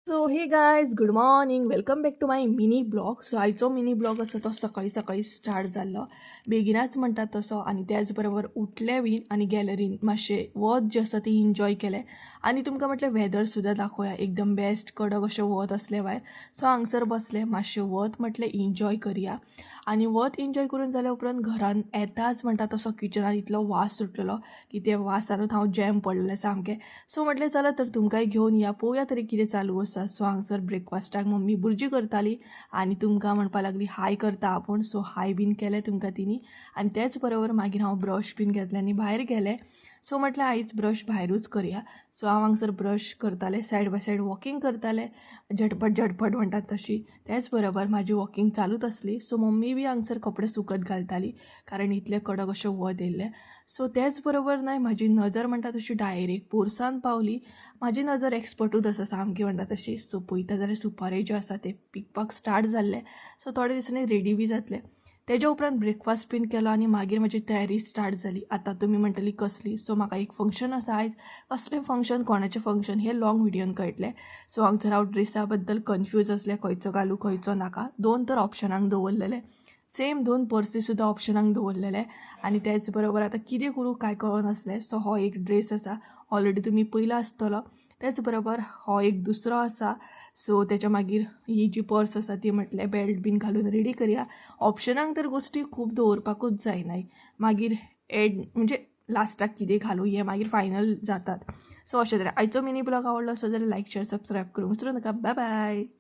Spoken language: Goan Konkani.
So hey guys, good morning, welcome back to my mini vlog. So आयचो मिनी ब्लॉग आसा तो सकाळीं सकाळीं स्टार्ट जाल्लो, बेगिनाच म्हणटा तसो. आनी त्याच बरोबर उठले बीन आनी गॅलरीन मातशें वत जें आसा तें इन्जॉय केलें. आनी तुमकां म्हटलें वेदर सुद्दां दाखोवया, एकदम बेस्ट कडक अशें वत आसलें भायर. सो हांगसर बसलें मातशें वत म्हटलें इन्जॉय करया. आनी वत इन्जॉय करून जाल्या उपरांत घरान येताच म्हणटा तसो किचनान इतलो वास सुटलेलो की त्या वासानूच हांव जॅम पडलेलें सामकें. सो म्हटलें चला तर तुमकांय घेवन या, पळोवया तरी कितें चालू आसा. सो हांगसर ब्रेकफास्टाक मम्मी भुरजी करताली आनी तुमकां म्हणपा लागली हाय करता आपूण. सो हाय बीन केलें तुमकां तिनी. आनी तेच बरोबर मागीर हांव ब्रश बीन घेतलें आनी भायर गेलें. सो म्हटलें आयज ब्रश भायरूच करया. सो हांव हांगसर ब्रश करतालें, सायड बाय सायड वॉकींग करतालें, झटपट झटपट म्हणटात तशी. त्याच बरोबर म्हाजी वॉकींग चालूच आसली. सो मम्मी बी हांगसर कपडे सुकत घालताली, कारण इतलें कडक अशें वत येयल्लें. सो तेच बरोबर न्हय म्हाजी नजर म्हणटा तशी डायरेक्ट पोरसान पावली. म्हाजी नजर एक्सपर्टूच आसा सामकी म्हणटा तशी. सो पळयता जाल्यार सुपारी ज्यो आसा ते पिकपाक स्टार्ट जाल्ले. सो थोडे दिसांनी रेडी बी जातले. तेज्या उपरांत ब्रेकफास्ट बीन केलो आनी मागीर म्हाजी तयारी स्टार्ट जाली. आतां तुमी म्हणटली कसली. सो म्हाका एक फंक्शन आसा आयज. कसलें फंक्शन, कोणाचें फंक्शन हें लॉंग विडियोन कळटलें. सो हांगसर हांव ड्रेसा बद्दल कन्फ्यूज आसलें, खंयचो घालूं खंयचो नाका. दोन तर ऑप्शनांक दवरलेले, सेम दोन पर्सी सुद्दां ऑप्शनांक दवरलेले. आनी तेच बरोबर आतां कितें करूं कांय कळनासलें. सो हो एक ड्रेस आसा, ऑलरेडी तुमी पयला आसतलो. तेच बरोबर हो एक दुसरो आसा. सो तेच्या मागीर ही जी पर्स आसा ती म्हटलें बेल्ट बीन घालून रेडी करया. ऑप्शनांक तर गोश्टी खूब दवरपाकूच जायनाय, मागीर एड म्हणजे लास्टाक कितें घालूं हें मागीर फायनल जातात. सो अशें तरेन आयचो मिनी ब्लॉग आवडलो असो जाल्यार लायक शेअर सबस्क्रायब करूंक विसरूं नाका. Bye bye.